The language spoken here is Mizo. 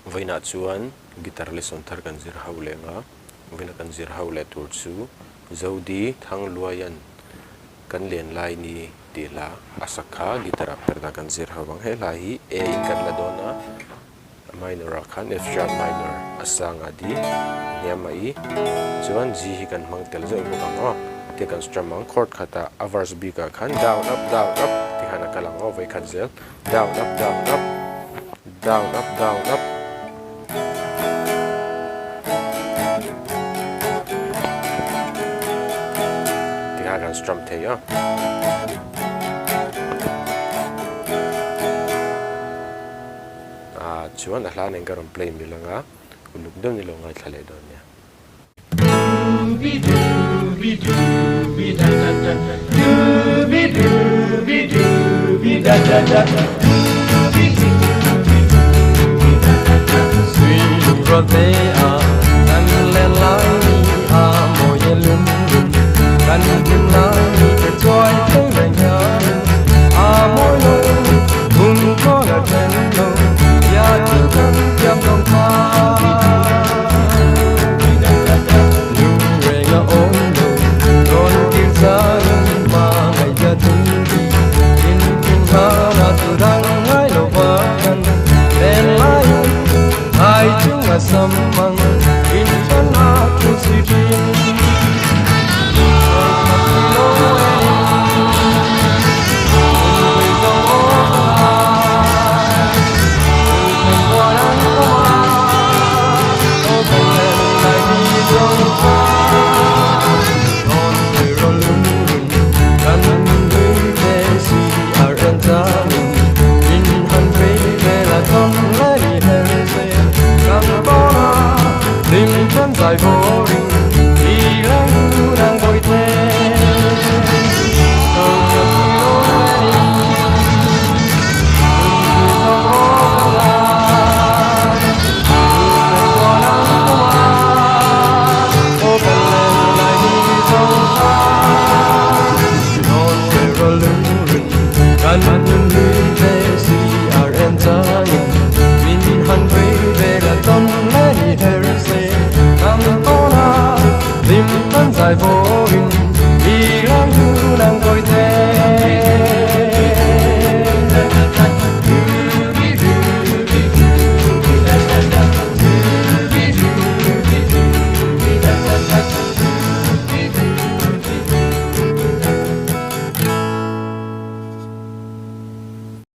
Vawiinah chuan guitar lesson thar kan zir ho leh ang a, vawiina kan zir ho leh tur chu Zodi Thangluaia'n kan len lai ni tih hla a sak kha guitar ah perda kan zir ho ang. He hla hi A in kan la dawn a, a minor ah khan F sharp minor a sang a D hniam a E chuan G hi kan hmang tel zeuh bawk ang aw. Tia kan strum ang chord khatah a verse bikah khan down up down up tikhan a kal ang aw vawikhat zel down up down up down up down up. Tikhan kan strum thei a. Ah chuan a hla nen ka rawn play mil anga uluk deuh ni lo ngaithla leh dawn nia.